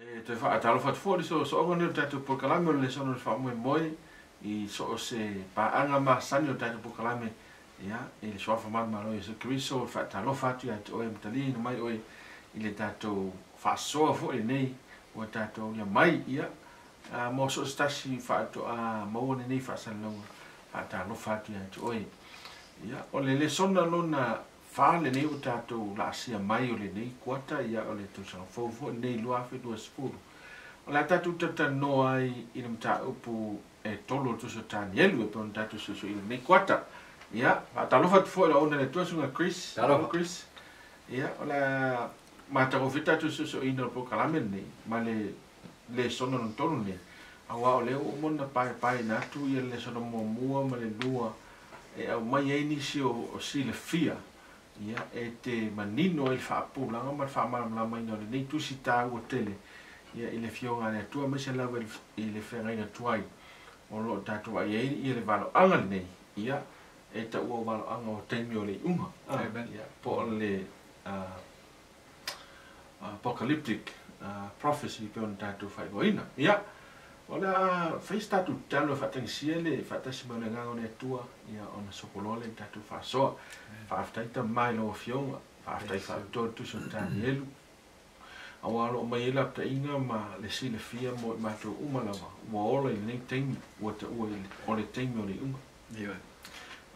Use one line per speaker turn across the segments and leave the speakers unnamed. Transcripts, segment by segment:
E toe faatalofa atu foi i le soosooga lenei o le tatou polokalame o le Lesona o le Faamoemoe i so o se paaga masani o le tatou polokalame, ia, i le Suafa manumalo o Iesu Keriso, e faatalofa atu ia te oe, mataliina mai oe i le tatou faasoa foi lenei ua tatou aulia mai, ia, mo so o se tasi faatoa maua lenei faasalalauga, faatalofa atu ia te oe. Ia, o le lesona lona fa lenei ua tatou laasia mai o lenei kuata, ia, o le tausaga fou foi lenei 2020. O le a tatou talatalanoa ai i le mataupu e tolu o le Tusi o Tanielu e pei ona tatou suesueina i lenei kuata. Ia, faatalofa atu foi i le auauna a le Atua, Susuga Chris.
Talofa.
Chris. Ia, o le a matagofie tatou suesueina o le polokalame lenei ma le lesona lona tolu lenei, aua o lea ua uma ona paepaeina atu ia le lesona muamua ma le lua e aumai ai nisi o silafia, ia, e te manino ai le faapupulaga ma le faamalamalamaina o lenei tusi taua tele, ia, i le Afioga a le Atua, aemaise lava i le feagaiga tuai o lo o tatou vaai ai ia le valoaga lenei, ia, e taua o valoaga o taimi o le iuga, ia, po o le apocalyptic prophecy pei ona tatou faailoaina. Ia, o le a fai se tatou tatalo e faatagisia le faatasi mai o le Agaga o le Atua, ia, ona sopoloa lea i le tatou faasoa. Faafetai Tama i lau Afioga, faafetai faapitoa le Tusi o Tanielu, aua o lo o mai ai lapataiga ma le silafia mo i matou uma lava ua ola i lenei taimi ua taua o le taimi o le iuga.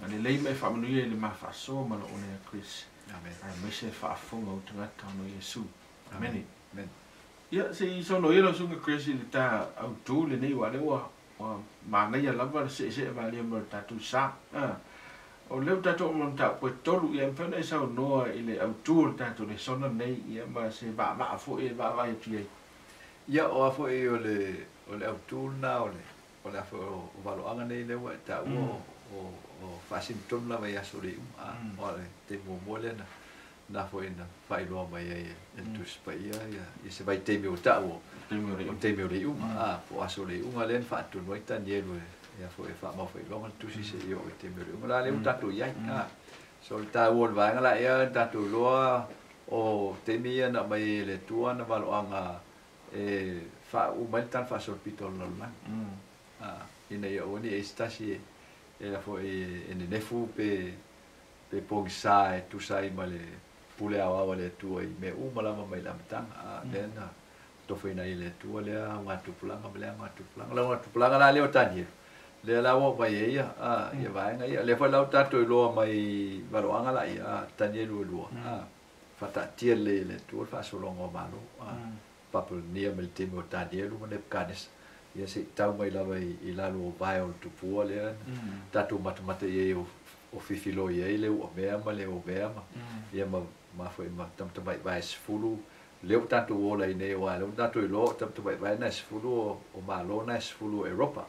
A lelei ma e faamanuia i le ma faasoa ma lou ona ia Chris.
Amen.
Aemaise faafofoga o tagata ona o Iesu. Amene.
Amen.
Ia, se i saunoa ia lau Susuga Chris i le ta autu lenei, aua o lea ua manaia lava le seesee malie mai o le tatou sa. O lea ua tatou oo mai i le mataupu e tolu, ia e mafai ona e saunoa i le autu o le tatou lesona lenei, ia, ma se vaavaa foi e vaavaai atu i ai.
Ia, o a foi o le autu lena o le a foi o valoaga nei lea ua e taua o faasino tonu lava i aso o le iuga. O le taimi muamua lea na foi na faailoa mai ai e le Tusi Paia ia se vaitaimi ua taua o taimi o le iuga, po o aso o le iuga lea na faatonu ai Tanielu e foi e faamaufailoga le tusi seia oo i taimi o le iuga la lea ua tatou i ai. So le taua o le vaega la ea tatou iloa o taimi ia na aumai e le Atua na valoaga e faauma ai le tala faasolopito o le lalolagi, ina ia aua ne i i ai se tasi e foi e nenefu pe pogisa e tusa ai ma le pule aoao a le Atua i mea uma lava mai le amataga. Lea na tofaina ai e le Atua lea augatupulaga ma lea augatupulaga. O le augatupulaga la lea o Tanielu, lea la ua aumai ai ia vaega ia. Lea foi la ua tatou iloa mai valoaga la ia Tanielu e lua, faataatia lelei e le Atua le faasologa o Malo. Papelonia mai le taimi o Tanielu ma Nebukanesa, ia se i tau mai lava i lalo o vae o le tupua lea tatou matamata i ai o fifiloi ai le uamea ma le omea ma ia ma foi ma tamatamai vae 10 lea ua tatou ola i nei, aua lea ua tatou iloa o tamatamai vae na e 10 o Malo na e 10 o Europa.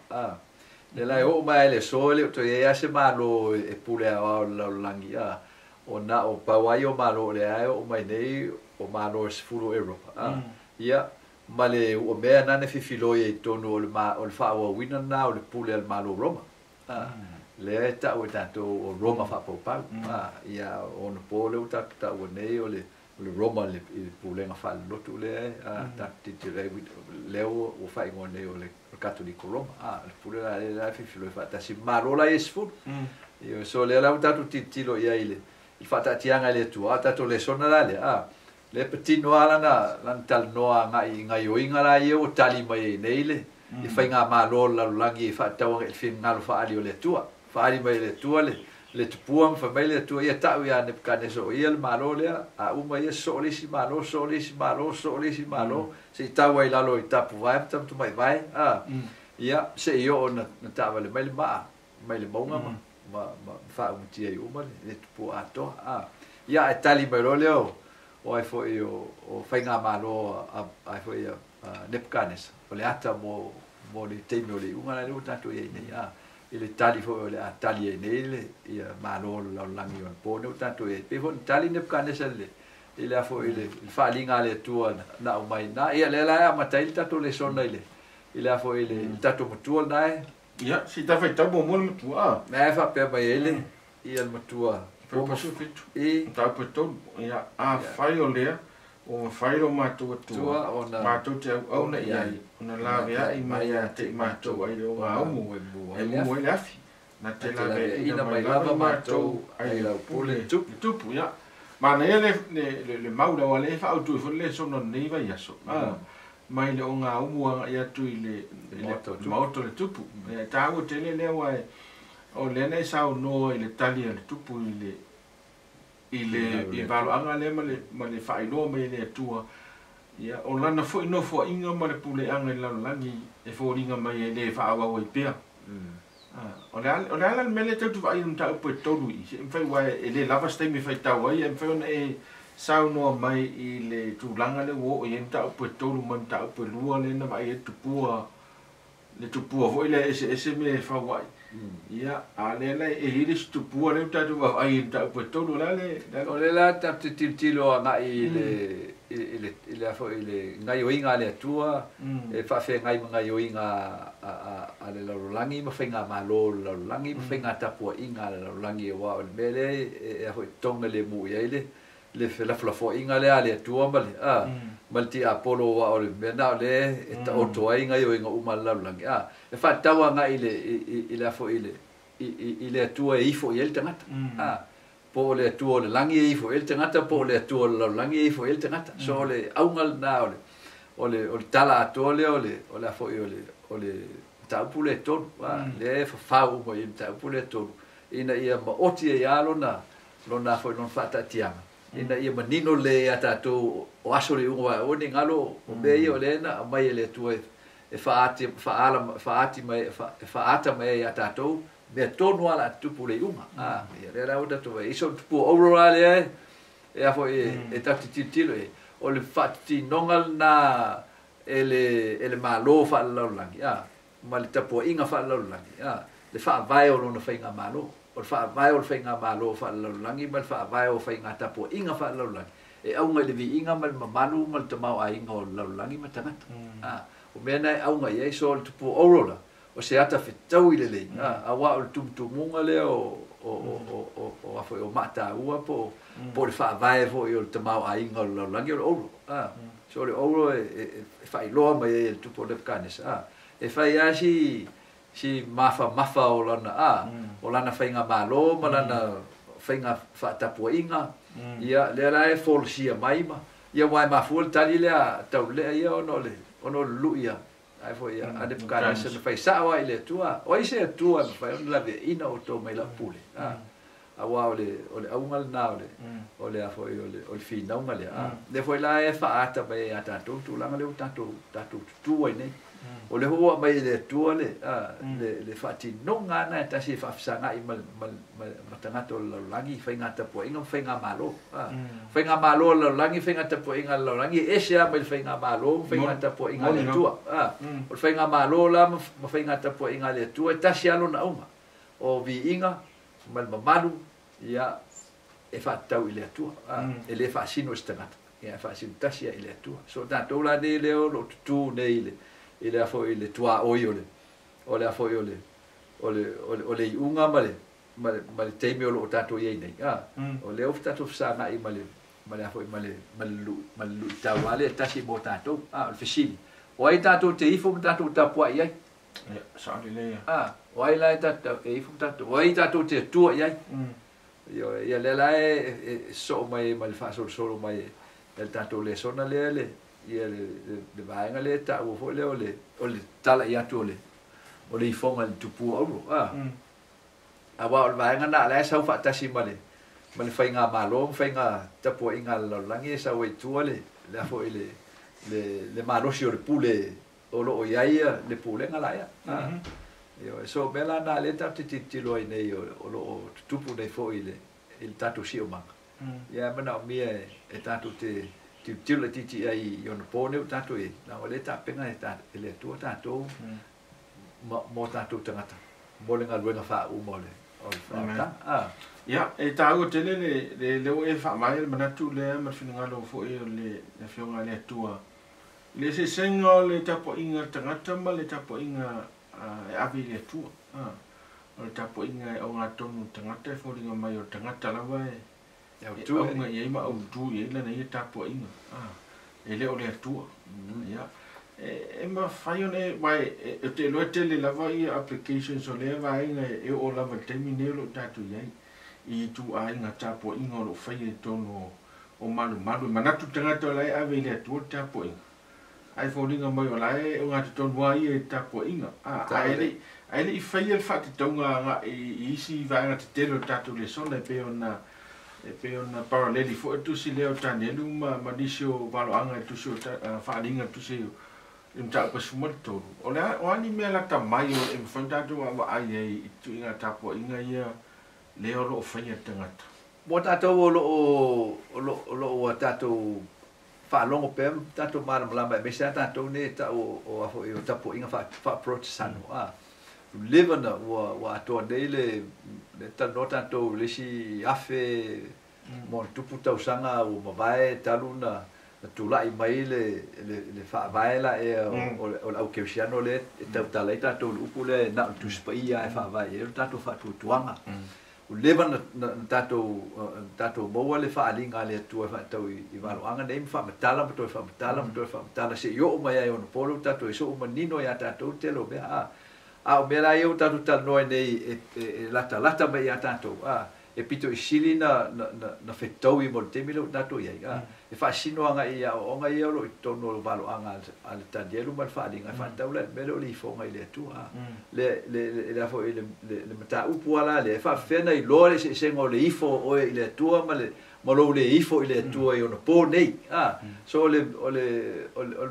Lea la e oo mai ai le aso e le o toe i ai se Malo e pule aoao i le lalolagi, o na o pau ai o Malo o lea e oo mai nei o Malo e 10 o Europa. Ia, ma le uamea na na fifiloi ai tonu o le faaauauina na o le pule a le Malo Roma. Lea e tau e tatou o Roma faapaupau. Ia, ona po lea ua tatou taua nei o le Roma i le pulega faalelotu lea tatou tilotilo ai lea ua faaigoa nei o le Katoliko Roma. Le pule la lea la e fifiloi faatasi Malo la ia e 10. Ia, so lea la ua tatou tilotilo i ai i le faataatiaga e le Atua, tatou lesona la lea. Le patino ala na talanoa ngai gaioiga la ia ua tali mai ai nei le i faiga malo le lalolagi e faatauaga i le finagalo faaali o le Atua. Faaali mai e le Atua le tupua ma fai mai le Atua ia tau ia Nebukanesa o ia le Malo lea, a uma ia soo le isi Malo, soo le isi Malo, soo le isi Malo, se i tau ai lalo i tapuvae ma tamatamai vae, ia, se i oo na taavale mai le maa, mai le mauga ma faaumutia ai uma le tupua atoa. Ia, e tali mai loa lea o ai foi o faiga malo ai foi Nebukanesa, o le ata mo le taimi o le iuga la lea ua tatou i ai nei. I le tali foi o le a tali ai nei le ia Malo o le lalolagi o le po lea ua tatou i ai. Pei foi na tali Nebukanesa i le a foi i le faaaliga a le Atua na aumai na. Ia, lea la e amata ai le tatou lesona i le a foi i le tatou matua lena e.
Ia, si ta faitau muamua le matua.
Mea e faapea mai ai le ia le matua.
Fuaiupu 17. Mataupu e 3. Ia, afai o lea, Ua mafai lo matou Atua matou te auauna i ai, ona laveai mai ia te i matou ai le ogaumu e mu ai le afi, na te laveaiina mai lava matou ai lau pule le tupu. Ia, manaia le mau lea, aua o lea e faaautu ai foi le lesona o lenei vaiaso, mai le ogaumu agai atu i le maota o le tupu. E taua tele lea, aua o lea na e saunoa i le tali a le tupu i le i le valoaga lea ma le faailoa mai e le Atua, ia, o lana foi nofoaiga ma le puleaga i le lalolagi e foliga mai e le faaauau ai pea. O le a la le mea lea tatou te vaai i le mataupu e 3 i i, se i mafai, aua e le lava se taimi e faitau ai, ae mafai ona e saunoa mai i le tulaga lea ua oo i ai le mataupu e 3 ma le mataupu e 2 lea na vaai ai le tupua foi lea e eseese mea e fau ai. Ia, a lea la e i ai le isi tupua lea ua tatou vaavaai i le mataupu e 3, o le a le...
O lea la tatou te tilotilo agai i le i le foi i le gaioiga a le Atua, e faafeagai ma gaioiga a le lalolagi ma faigamalo o le lalolagi ma faigatapuaiga a le lalolagi, aua o le mea lea e foi toga le mu i ai le felafolafoaiga lea a le Atua ma le ma le tiapolo, aua o le mea na o lea e taoto ai gaioiga uma a le lalolagi. E faatau agai i le foi i le Atua e ifo i ai le tagata. Po o le Atua o le lagi e ifo i ai le tagata, po o le Atua o le lalolagi e ifo i ai le tagata. So o le auga lena o le tala atoa lea o le foi o le mataupu lea e 3. Lea e fafau uma i le mataupu lea e 3 ina ia maoti ai lava lona foi lona faataatiaga, ina ia manino le ia tatou o aso le iuga o ni galo o mea ia o lea na aumai e le Atua e faati mai e faata mai ia tatou mea tonu ala tupu le iuga. Ia lea la ua tatou vaai iso tupu o aurora lea e a foi e tatou tilotilo e o le faatinoga lena e le malo faalelalolagi, ma le tapuaiga faalelalolagi, le faavae o lona faigamalo, o le faavae o le faigamalo faalelalolagi ma le faavae o faigatapuaiga faalelalolagi e auga i le viiga ma le mamalu ma le tamaoaiga o le lalolagi ma tagata. O mea na e auga i ai, so o le tupu aurora o se ata fetaui lelei, aua o le tumutumuga lea o foi o maataua po o le faavae foi o le tamaoaiga o le lalolagi o le auro. So o le auro e faailoa mai ai e le tupu o Nebuchadnezzar. E fai lava si mafamafa o lana o lana faigamalo ma lana faiga faatapuaiga, ia lea la e folasia mai ma ia aua e mafua le tali lea taulelea ia ona o le lui ia ai foi a Nebuchadnezzar na fai sao ai i le Atua. O ai se Atua e mafai ona laveaiina outou mai lau pule. Aua o le auga lena o le foi o le finauga lea. Lea foi la e faata mai ia tatou tulaga lea ua tatou tutu ai nei. O le hoa mai le Atua le faatinoga ana e tasi e faafesagai ma tagata o le lalolagi i faigatapuaiga ma faigamalo. Faigamalo o le lalolagi, faigatapuaiga a le lalolagi, e ese lava mai le faigamalo ma faigatapuaiga a le Atua. O le faigamalo la ma faigatapuaiga a le Atua e tasi lava lona auga, o viiga ma le mamalu ia e faatatau i le Atua. E le faasino e se tagata, ia e faasino tasi ai i le Atua. So tatou la nei lea o loo tutū nei i le foi le tuaoi o le foi o le iuga ma le taimi o loo tatou i ai nei. O lea ua tatou fesagai ma le foi ma le luitau lea e tasi mo tatou. O le fesili, o ai tatou te ifo ma tatou tapuai ai?
Sao lelei.
O ai la e tatou e ifo ma tatou, o ai tatou te atua i ai? Ia lea la e soo mai ma le faasolosolo mai e le tatou lesona lea le ia le vaega lea e taua foi lea o le tala i atu o le ifoga i le tupua auro. Aua o le vaega na la e sau faatasi ma le faigamalo ma faigatapuaiga a le lalolagi e sau ai tua le foi le malosi o le pule o loo i ai le pulega la ia. So mea la na lea tatou te tilotilo ai nei o loo tutupu nei foi i le tatou siomaga. Ia manaomia e tatou te tilotilo laitiiti ai i ona po nei ua tatou i ai, leaga o lea e tapena e le Atua tatou mo tatou tagata mo le galuega faauma o le faaotaga.
Ia, e taua tele le lea ua e faavae le manatu lea ma le finagalo foi o le afioga a le Atua. Le eseesega o le tapuaiga a le tagata ma le tapuaiga e ave i le Atua. O le tapuaiga e ogatonu le tagata e foliga mai o le tagata lava e E auga i ai ma autū i ai lana ia tapuaiga, e lē o le Atua. Ia, e mafai ona e uae ou te iloa e tele lava ia applications o lea vaega e oo lava i le taimi lenei o loo tatou i ai i ituaiga tapuaiga o loo faia i totonu o malumalu. E manatu le tagata o la e ave i le Atua le tapuaiga, ae foliga mai o la e ogatotonu lava ia i le tapuaiga, ae le i faia le faatatauga agai i isi vaega tetele o le tatou lesona e pei ona paraleli foi le tusi lea o Tanielu ma nisi o valoaga i le tusi o Faaaliga, le tusi i mataupu 13. O le o a ni mea lata mai o e mafai ona tatou vaavaai ai i tuiga tapuaiga ia lea o loo faia le tagata?
Mo tatou o lo o ua tatou faalogo pea ma tatou malamalama e aemaise a tatou nei e ta'u o a fo'i o tapua'iga faa-Protesano a leva na ua atoa nei le talanoa tatou i le isi afe mo le tupu tausaga ua mavae talu na tula'i mai le faavae la ea o le aukerisiano lea e tautala ai tatou le upu lea e na o le Tusi Paia e faavae i ai lo tatou faatuatuaga. Ua leva na tatou maua le faaaliga a le Atua e faatatau i valoaga nei ma faamatala ma toe faamatala ma toe faamatala se'i oo mai ai ona po lea ua tatou e so'u manino iā tatou le tele o mea a o mea la ia ua tatou talanoa ai nei e latalata mai iā tatou a e pito i sili na fetaui mo le taimi lea ua tatou i ai a e faasino aga'i i aoaoga ia o loo i totonu o valoaga a le Tanielu ma le Faaaliga e faatatau la i le mea lea o le ifoga i le Atua a le a foi le mataupu ala lea e faafefea na iloa le eseesega o le ifo oe i le Atua ma lou le ifo i le Atua i ona po nei a. So o le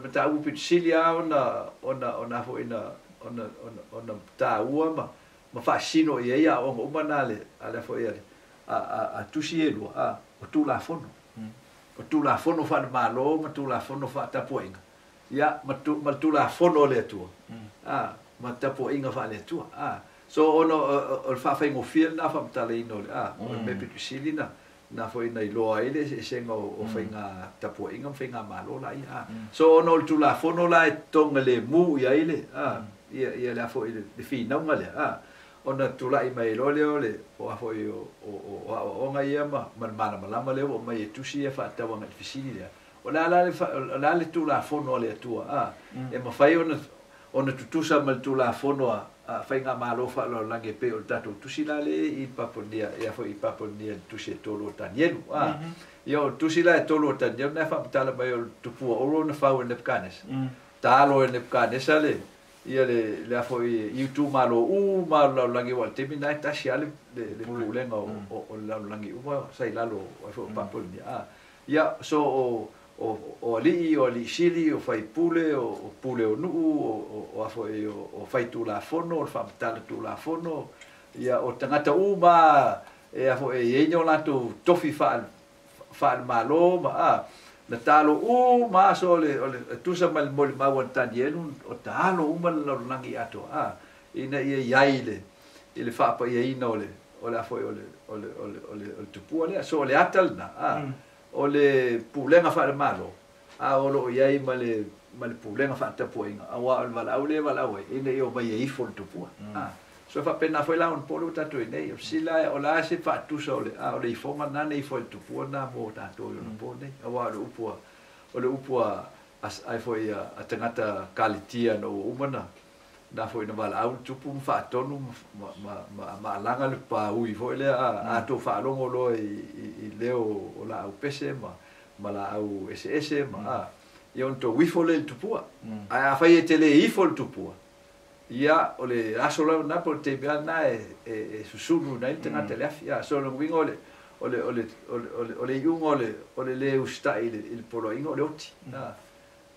mataupu pito sili a ona foi na ona taua ma faasino i ai aoaoga uma na le a le foi a tusi e lua a o Tulafono, o Tulafono faalemalo ma Tulafono faatapuaiga ia ma le Tulafono o le Atua a ma tapuaiga faale-Atua a. So ona o le faafaigofie lena faamatalaina o le a o le mea pito sili na foi na iloa ai le eseesega o faiga tapuaiga ma faiga malo la ia a. So ona o le Tulafono la e toga lemu i ai le a ia le a foi le finauga lea a ona tula'i mai loa lea o le o a foi o aoaoga ia ma le malamalama lea ua mai e tusi ia faatatau aga'i le fesili lea o le a la o le a le Tulafono a le Atua a e mafai ona tutusa ma le Tulafono a faigamalo faalalolagi e pei o le tatou tusi la le i Paponia ia foi i Paponia le tusi e tolu o Tanielu a. Ia o le tusi la e tolu o Tanielu na e faamatala mai o le tupua olo na fau e Nebukanesa, talo e Nebukanesa le ia le a foi i itumalo uma o le lalolagi ua le taimi na e tasi a le pulega o le lalolagi uma sa i lalo ai foi o Paponia a. Ia so o alii, o alii sili, o faipule, o pule o nuu, o a foi o faitulafono, o le faamatala tulafono ia o tagata uma e a foi e iai o latou tofi faalemalo ma a na talo uma aso o le tusa ma le molimau a Tanielu o talo uma le lalolagi atoa a ina ia iai le i le faapaiaina o le a foi o le tupua lea. So o le ata lena a o le pulega faalemalo a o loo i ai ma le pulega faatapuaiga auā o le valaau lea e valaau ai ina ia omai e ifo le tupua a. So faapena foi la ona po le ua tatou i nei o sila o le a se faatusa o le a o le ifoga na ifo i le tupua na mo tatou i ona po nei auā o le upu a ai foi a tagata kalitia na ua uma na foi na valaau le tupu ma faatonu ma alaga le paui foi lea a tou faalogo loa i leo o laau pese ma laau eseese ma a ia ona tou ifo lea i le tupua. Ae afai e te lē ifo le tupua ia o le aso lava na po o le taimi a lena e susunu ai le tagata i le afi a. So le uiga o le iuga o le lē usita'i i le poloaiga o le oti a.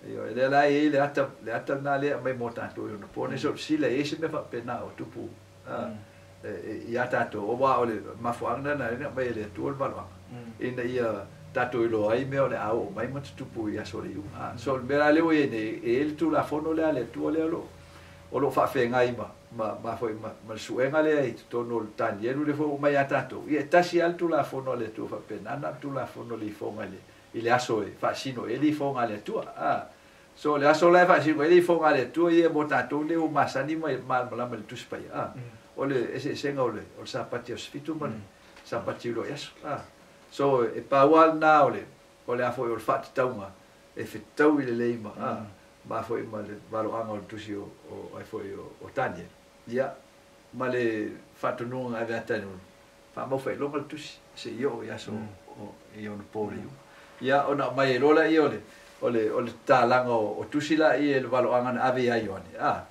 Ioe, lea la e i ai le ata lena lea aumai mo tatou i ona po nei. So sila e i ai se mea faapena o tupu iā tatou auā o le mafuaaga lena na aumai e le Atua le valoaga ina ia tatou iloa ai mea o le a oo mai ma tutupu i aso o le iuga a. So le mea la lea ua iai nei e i ai le Tulafono lea a le Atua lea o loo faafeagai ma foi ma le suega lea i totonu o le Tanielu lea foi ua mai ia tatou. Ia e tasi lava le Tulafono a le Atua faapena na o le Tulafono o le ifoga i le aso e faasino e le ifoga a le Atua a. So le aso la e faasino e le ifoga a le Atua ia mo tatou nei ua masani ma malamalama i le Tusi Paia a o le eseesega o le Sapati aso 7 ma le Sapati o le aso a. So e paua lena o le a foi o le faatatauga e fetaui lelei ma ma foi ma le valoaga o le tusi o ai foi o Taniela. Ia ma le faatonuga ave a Taniela faamau loga le tusi se i oo i aso o i ona po le iuga. Ia ona mai e lola ia o le tatalaga o tusi laia i le valoaga na ave ia Ioane.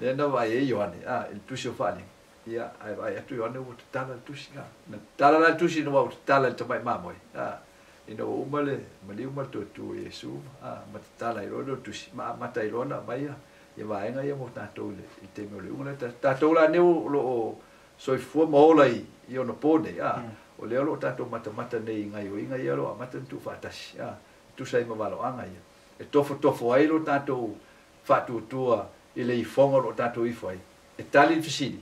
Lea na vaai ai Ioane i le tusi o Faaliga. Ia ae vaai atu Ioane ua tatala le tusi. Na tatala la le tusi ina ua tatala i le tamai mamoe. Ina ua uma le maliu ma le toetu o Iesu ma tatala ai loa le tusi ma amata ai loa ona aumai ia vaega ia mo tatou i le taimi o le iuga lea. Tatou la nei o loo soifua ma ola i ona po nei. O lea o loo tatou matamata nei i gaioiga ia o loo amata ona tuufaatasi. Tusa ai ma valoaga ia. E tofotofo ai lo tatou faatuatua i le ifoga o loo tatou ifo ai. E tali le fesili,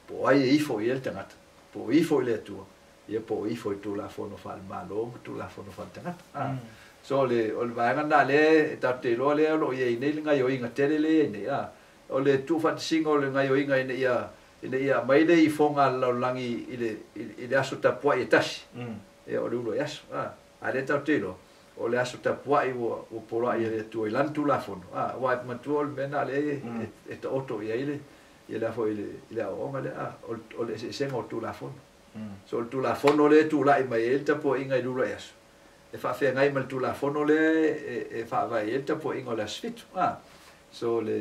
po o ai e ifo i ai le tagata, po o ifo i le Atua, ia po o ifo i Tulafono faale-Malo ma Tulafono faale-tagata. So o le vaega lena lea e tatou te iloa lea o loo i ai nei le gaioiga tele lea e i ai nei. O le tuufaatasiga o le gaioiga ina ia aumai le ifoga a le lalolagi i le aso tapuai e tasi. Ia o le ulu ai aso. A lea tatou te iloa o le aso tapuai ua poloai e le Atua i lana Tulafono. Aua e manatua o le mea lena lea e taoto i ai le ia le foi i le aoaoga lea o le eseesega o Tulafono. So o le Tulafono lea e tulai mai ai le tapuaiga i le ulu ai aso. E faafeagai ma le Tulafono lea e faavae ai le tapuaiga o le aso 7. So le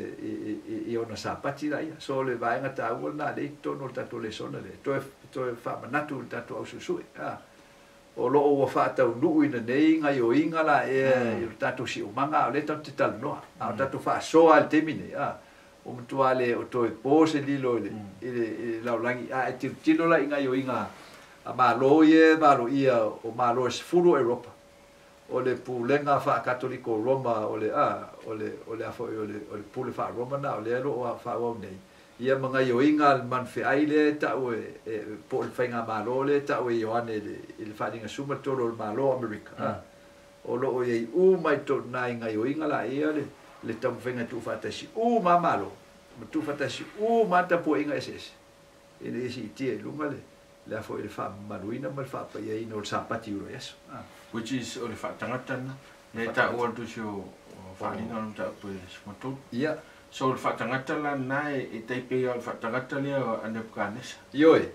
i ona sapati laia. So le vaega taua lena lea i totonu o le tatou lesona lea. Toe faamanatu i le tatou ausuesue. O loo ua faataunuu ina nei gaioiga la ea i le tatou siumaga a o lea tatou te talanoa. A o tatou faasoa i le taimi nei. O matua le o toe po se lilo i le lalolagi. A e tilotilo la i gaioiga a Malo ia e valoia o Malo e 10 o Europa. O le pulega faakatoliko o Roma o le a foi o le pule faa-Roma na o lea loo faaauau nei. Ia ma gaioiga le manufeai lea e tau e po o le faigamalo lea e tau e Ioane i le faaligasuma le tolu o le Malo o Amerika. O loo i ai uma i totonu i gaioiga laia le taumafaiga e tuufaatasi uma Malo ma tuufaatasi uma tapuaiga eseese. Ina ia siitia i luga le a foi le faamamaluina ma le faapaiaina o le sapati ulu ai aso.
Which is o le faatagata lena. Lea e taua le tusi o Faaliga o le mataupu e 13.
Ia.
So le faatagata la lena e taipei o le faatagata lea a Nebukanesa.
Ioe.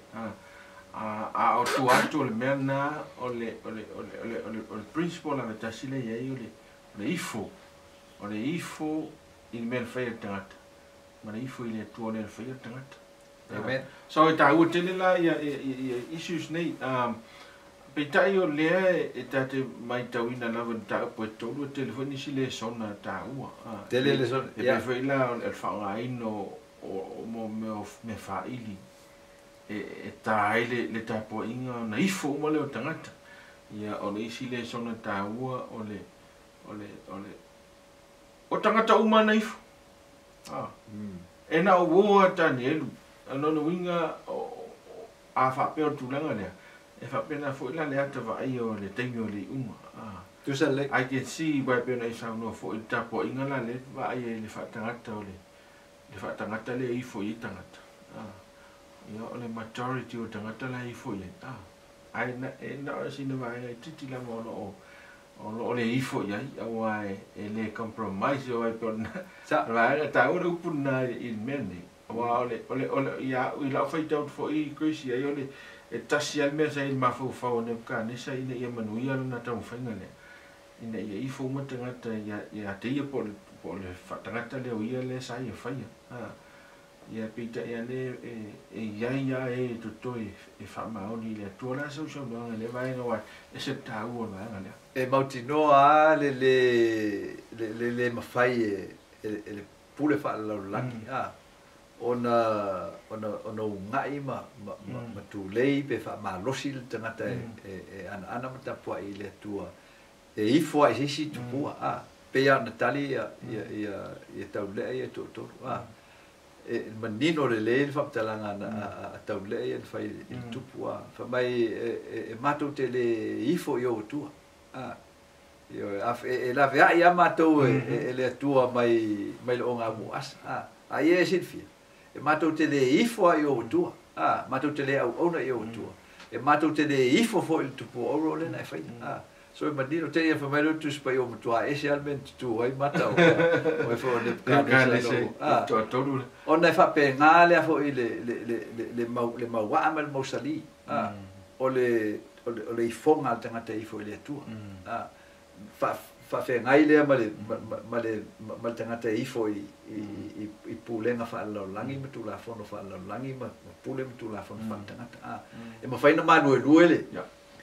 A o tua atu o le mea lena o le principle ave tasi lea i ai o le ifo. O le ifo i le mea na faia e le tagata. Ma le ifo i le Atua lea na faia le tagata.
Amen.
So e taua tele la ia issues nei. Peitai o lea e tate maitauina lava ni mataupu e tolu e tele foi nisi lesona taua.
Tele lesona.
E pei foi la o le faaaogaina o mo mea faaili e tā ai le tapuaiga ona ifo uma lea o tagata. Ia o le isi lesona taua o le o tagata uma na ifo. E na o uo a Tanielu. Lona uiga a faapea o le tulaga lea. E faapena foi la le ata vaai o le taimi o le iuga.
Tusa lelei.
I can see uae pei ona e saunoa foi i le tapuaiga la lea vaai ai le faatagata o le faatagata lea e ifo i ai tagata. Ia o le majority o tagata la e ifo i ai. Ae e na o sina vaega itiiti lava o loo le ifo i ai aua e le compromise o ai pe ona vaega taua le upu lena i le mea nei. Aua o le ia i lau faitau foi Grace ai o le e tasi ai le mea sa i le mafaufau o Nebukanesa ina ia manuia lona taumafaiga lea. Ina ia ifo uma tagata ia te ia po o le faatagata lea o ia lea sa ia faia. Ia peitai ane e iai a e totoe e faamaoni i le Atua la sausaunoaga lea vaega uae e se taua o le vaega lea.
E mautinoa a le le mafai e le pule faalelalolagi. Ona ugai ma tulei pe faamalosi le tagata e anaana ma tapuai i le Atua e ifo ai se isi tupua. Pei lava ona tali ia taulea ia toatolu. E manino lelei le faamatalaga a taulea ia na fai i le tupu. Faamai e matou te le ifo i ou Atua. E laveai a matou e le Atua mai le ogamu asa. A ia e silafia. E matou te le ifo ai i ou Atua. Matou te le auauna i ou Atua. E matou te le ifo fo'i i le tupua auro o lea na e faia. So e manino te ia fai mai le Tusi Paia o matua ese lava le mea na tutū ai mata o oe foi o Nebukadnesa ona e faapena lea foi le le le mau le mauaa ma le mausalī o le o le ifoga a le tagata e ifo i le Atua. Faafeagai lea ma le ma le ma le tagata e ifo i i i pulega faalelalolagi ma tulafono faalelalolagi ma pule ma tulafono faaletagata. E mafai ona maluelue le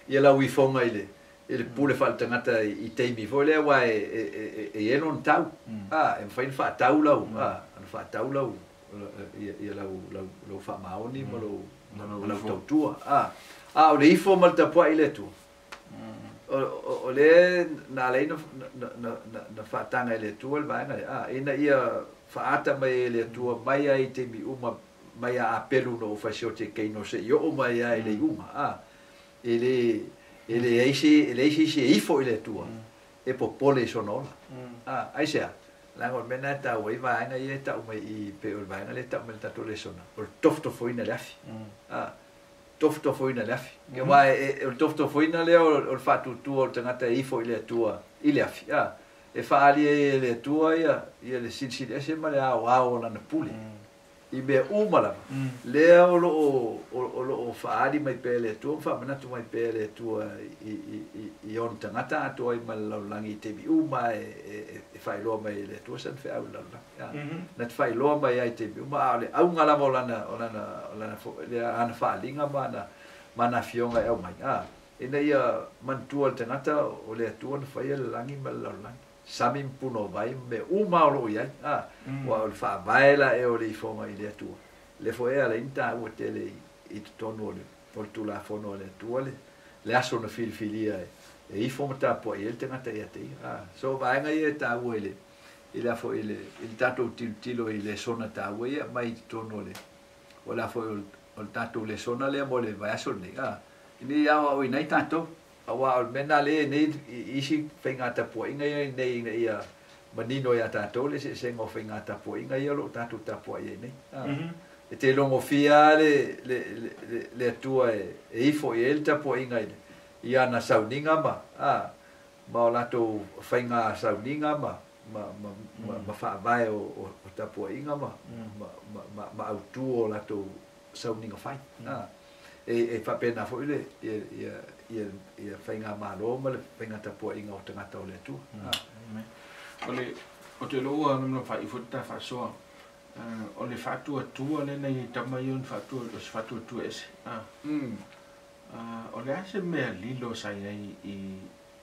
ia lau ifoga i le i le pule faaletagata i taimi foi lea aua e e i ai lona tau. E mafai ona faatau lau ona faatau lau ia lau lau lau faamaoni ma lou ma lau tautua. A o le ifo ma le tapuai i le Atua, o lea na ala ai na faataga e le Atua le vaega lea, ina ia faaata mai ai e le Atua mai lava i taimi uma mai a Apelu na ou fasioti e Keino seia oo mai lava i le iuga. E le e leai se e leai se isi e ifo i le Atua e popole i sona ola. Aisea? Leaga o le mea lena e taua ai vaega ia e tau mai i i pei o le vaega lea e tau mai i le tatou lesona, o le tofotofoina i le afi. Tofotofoina i le afi. Aua o le tofotofoina lea o le faatuatua o le tagata e ifo i le Atua i le afi, e faaali ai e le Atua ia le silisili ese ma le aoao o Lana pule i mea uma lava. Lea o lo o faaali mai pea e le Atua ma faamanatu mai pea e le Atua i ona tagata atoa ai ma le lalolagi i taimi uma e faailoa mai e le Atua sana feau i le lalolagi. Na te faailoa mai ai i taimi uma, a o le auga lava o lana o lana o lana lea ana faaaliga ma ana ma ana afioga e aumai, ina ia manatua le tagata o le Atua na faia le lagi ma le lalolagi, sami ma punouai ma mea uma o loo i ai, aua o le faavae la ea o le ifoga i le Atua lea foi e ala ai ona taua tele i totonu o le o le Tulafono a le Atua le le aso na filifilia e ifo ma tapuai ai le tagata ia te ia. So o vaega ia e taua i le i le foi i le i le tatou tilotilo i lesona taua ia mai i totonu o le o le foi o le tatou lesona lea mo le vaiaso lenei. Ina ia aoaoina ai tatou, aua o le mea lena lea nei i isi faiga tapuaiga ia nei ina ia manino iā tatou le eseesega o faiga tapuaiga ia o lo o tatou tapuai ai nei. E te logofia lava le le le le Atua e ifo i ai le tapuaiga i i ana sauniga ma ma o latou faiga sauniga ma ma ma ma faavae o o tapuaiga ma ma ma ma autū o latou sauniga fai. E e faapena foi le ia ia ia ia faigamalo ma le faiga tapuaiga o tagata o le Atua.
O le o te loa na fai foi ta faasoa o le faatuatua lea na i tama ia ona faatua o se faatuatua ese. O le a se mea lilo sa i ai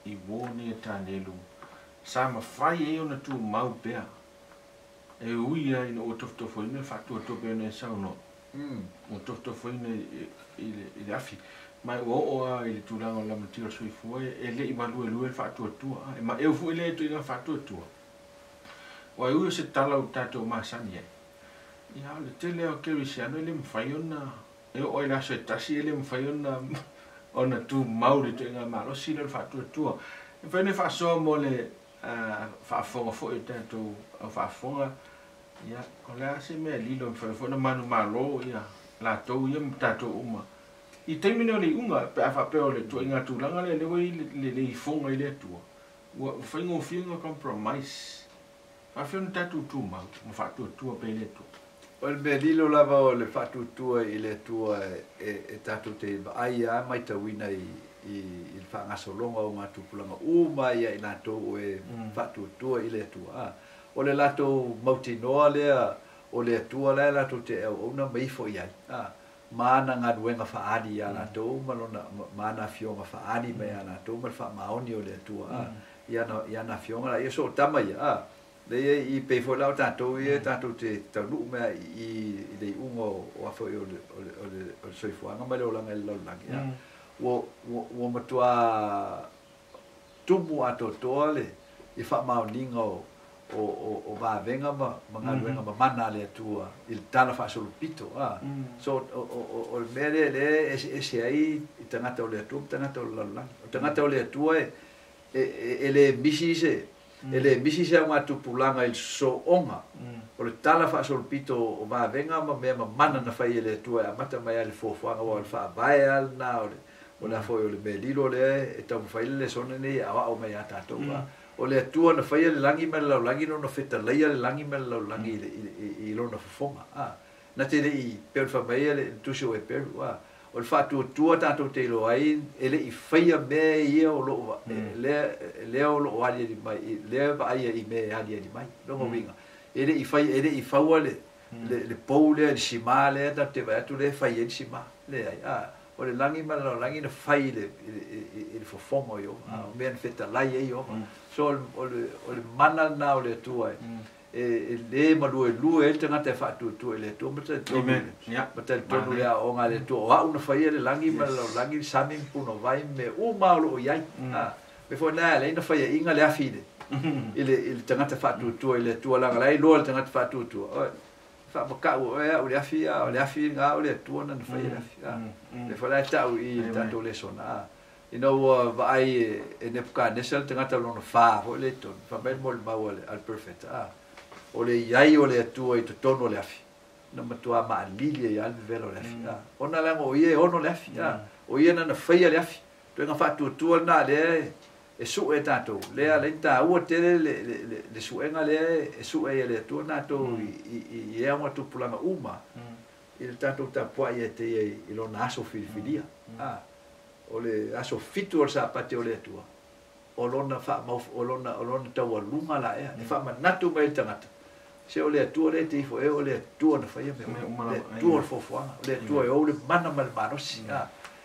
i uō nei e Tanelu sa mafai ai ona tumau pea e ui ai ina ua tofotofoina le faatuatua pei ona e saunoa ua tofotofoina i le afi ma ua oo lava i le tulaga o le lamatia o le soifua e le i maluelue le faatuatua e maeu foi lea ituaiga faatuatua. Ua e ui o se tala ua tatou masani ai ia o le tele o kerisiano e le mafai ona e oo ai le aso e tasi e le mafai ona tumau le ituaiga malosi lea o le faatuatua. E mafai ona faasoa mo le faafofoga foi o tatou au faafofoga ia o le a se mea lilo e mafai foi ona manumalo ia latou ia ma tatou uma i taimi nei o le iuga pe a faapea o le ituaiga tulaga lea lea ua i ai le ifoga i le Atua ua faigofie ona compromise faafefea ona tatou tumau ma faatuatua pea i le Atua.
O le mea lilo lava o le faatuatua i le Atua e tatou te vaai lava matauina i i le faagasologa o gatupulaga uma ia i latou o e faatuatua i le Atua. O le latou mautinoa lea o le Atua la e latou te auauna ma ifo i ai ma ana galuega faaali iā latou ma lona ma ana afioga faaali mai iā latou ma le faamaoni o le Atua i ana i ana afioga laia. So o tama ia lea ia i pei foi la o tatou ia tatou te taunuu mai i i le iuga o a foi o le o le o le o le soifuaga ma le olaga i le lalolagi ua ua ua matuā tumu atoatoa le i faamaoniga o o o vavega ma ma galuega mamana a le Atua i le tala faasolopito. So o o o le mea lea lea e eseese ai i tagata o le Atua ma tagata o le lalolagi. O tagata o le Atua e e e le misi se E le misi se au tupulaga i le soso'oga o le tala faasolopito o vavega ma mea mamana na fai e le Atua e amata mai ai le fuafuaga ua o le faavae a lena o le afoi o le mea lilo lea e taumafai le lesona nei e aoao mai iā tatou o le Atua na faia le lagi ma le lalolagi lona fetalaia le lagi ma le lalolagi i lona fofoga na te le'i pei ona faamai le tusi o Eperu o le faatuatua tatou te iloa ai e le'i faia mea ia o loo lea o loo aliali mai lea vaaia i mea e aliali mai lona uiga e le'i fai e le'i faua le pou lea le simā lea tatou te vaai atu lea e fai ai le simā leai o le lagi ma le lalolagi na fai i le fofoga o Ieova o mea na fetalai ai Ieova so o le mana lena o le Atua e lē maluelue ai le tagata e faatuatua i le Atua ma talitonu le aoaoga a le Atua o a'u na faia le lagi ma le lalolagi le sami ma punavai mea uma o loo i ai me foi na alai na faiaʻiga le afi i le tagata faatuatua i le Atua laga la iloa le tagata faatuatua oe faamaka'u oe a'u le afi a o le afi lagā o le Atua na faia le afi le foi la e ta'u i le tatou lesona ina ua vaai e Nepukanesa le tagata lona fā foi le i tonu faamai le molimau a le perfeta o le iai o le Atua i totonu o le afi na matuā maalili ai a le vevela o le afi ona laga o ia e ono le afi o ia na faia le afi toega faatuatua lena lea e su'e tatou lea alai tāua tele le su'ega lea e su'e ai e le Atua tatou i ea ma tupulaga uma i le tatou tapua'i e te ia i lona aso filifilia o le aso 7 o le Sapati o le Atua o lona faamau o lona taualuga laea e faamanatu mai le tagata se o le Atua lea te ifo e o le Atua na faia mea le Atua o le foafoaga o le Atua e ou le mana ma le malosi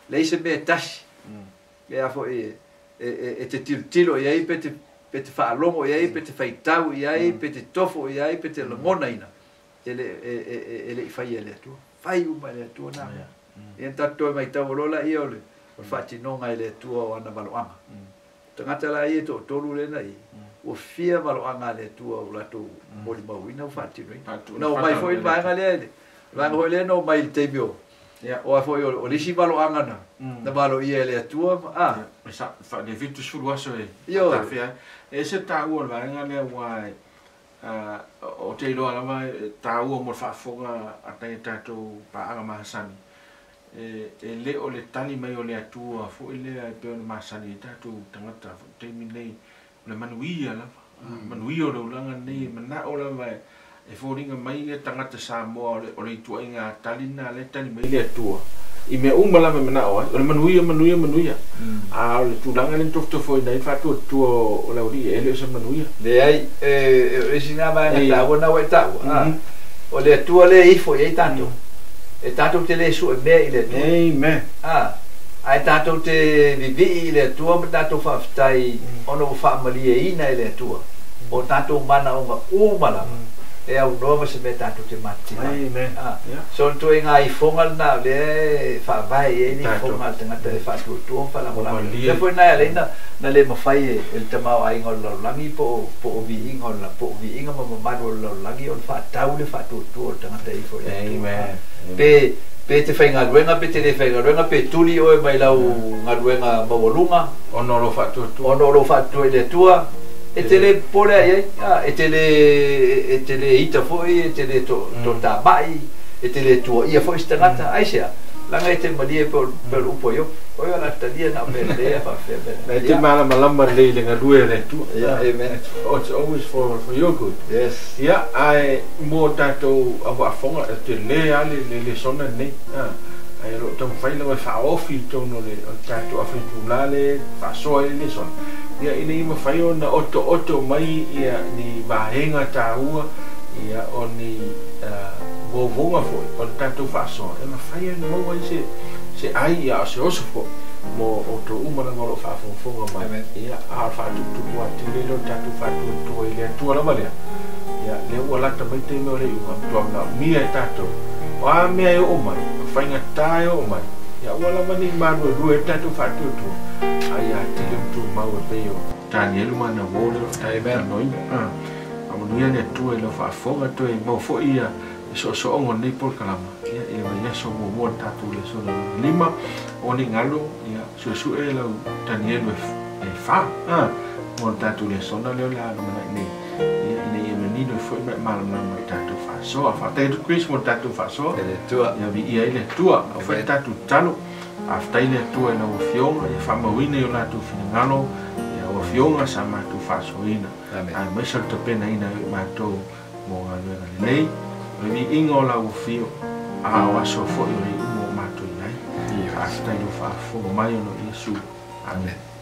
leai se mea e tasi lea foi e te tilotilo i ai pe te faalogo i ai pe te faitau i ai pe te tofo i ai pe te lagonaina e le'i faia e le Atua fai uma e le Atua na ia tatou toe matau o loa laia o le faatinoga e le Atua o ana valoaga tagata la ia to'atolu lena i ua fia valoaga a le Atua o latou molimauina ua faatinoina na o mai foi le vaega lea le vaega foi lea na o mai i le taimi o a foi o le isi valoaga na valoia e le Atua
le 70 aso e tafea e se tāua o le vaega lea ua o te iloa lava tāua mo le faafofoga a tai tatou paaga masani e lē o le tali mai o le Atua foi lea e pei ona masani ai tatou tagata taimi nei o le manuia lava manuia o le ulaga nei e mana'o lava e foliga mai ia tagata Samoa o le ituaiga tali na le tali mai le Atua i mea uma lava e mana'o ai o le manuia manuia manuia a o le tulaga le tofotofoina ai le faatuatua o le aualii e le o se manuia
leai e sina vaega taua na ua e taua o le Atua lea ifo i ai tatou e tatou te lē su'e mea i le Atua
amen
ae tatou te vivi'i i le Atua ma tatou faafetai ona ua faamalieina e le Atua o tatou manaoga uma lava e aunoa ma se mea tatou te matitiva so le tuaiga ifoga lena o lea e faavae i ai le ifoga a le tagata e faatuatua ma faalagolago lea foi na e alai na lē mafai e le tamaoaiga o le lalolagi po o viiga po o viiga ma mamalu o le lalolagi o le faatau le faatuatua o le tagata e ifo i le Atua pe te faigaluega pe te lē faigaluega pe tuli oe mai lau galuega maualuga
ona o lou
faatuatua i le Atua e te lē popole ai ai e te lē ita foi e te lē totama'i e te lē tuaia foi se tagata aisea laga e te malie pe o le upu ai oe o la talia na o mea lelei a faafefea mea
e te malamalama lelei i le galue o le Atua
amen.
It's always for your good.
Yes.
Ia ae mo tatou avaafoga e te lē a le lesona lenei ae o loo taumafai lava e faaofi i totonu o le tatou afaitulā le faasoa ai le lesona ia ina ia mafai ona otooto mai ia ni vaega tāua ia o ni vovoga foi o le tatou faasoa e mafai ona maua ai se ai ia o se oso foi mo outou uma lava o loo faafogafoga mai ia a o le faatuputupu atili lea o le tatou faatuatua i le Atua lava lea ia lea ua lata mai taimi o le iuga matuā manaomia e tatou o a mea e oo mai o faigatā e oo mai ia ua lava nei maluelue ai le tatou faatuatua ai atili o tumau e pei o Tanielu ma na uō lea o talanoina amanuia le Atua i lau faafofoga toe maua foi ia soosooga o lenei polokalama ia i le vaiaso muamua le tatou lesona 5 o ni galo ia suesu'e lau Tanielu e 4 Mo le tatou lesona lea o le a lumanai nei, ia, ina ia manino ai foi ma e malamalama i tatou faasoa. Faafetai atu Chris mo le tatou faasoa.
E le Atua.
Ia viia ai le Atua. Ao foi le tatou tatalo. Faafetai le Atua i lau Afioga, ia faamauina i o latou finagalo lau Afioga sa matou faasoaina.
Amene.
Aemaise o le tapenaina ai o i matou mo galuega lelei, o le viiga o lau afio, a o aso foi o le iuga o matou i ai. Faafetai i lou faafofoga mai ona o Iesu. Amene.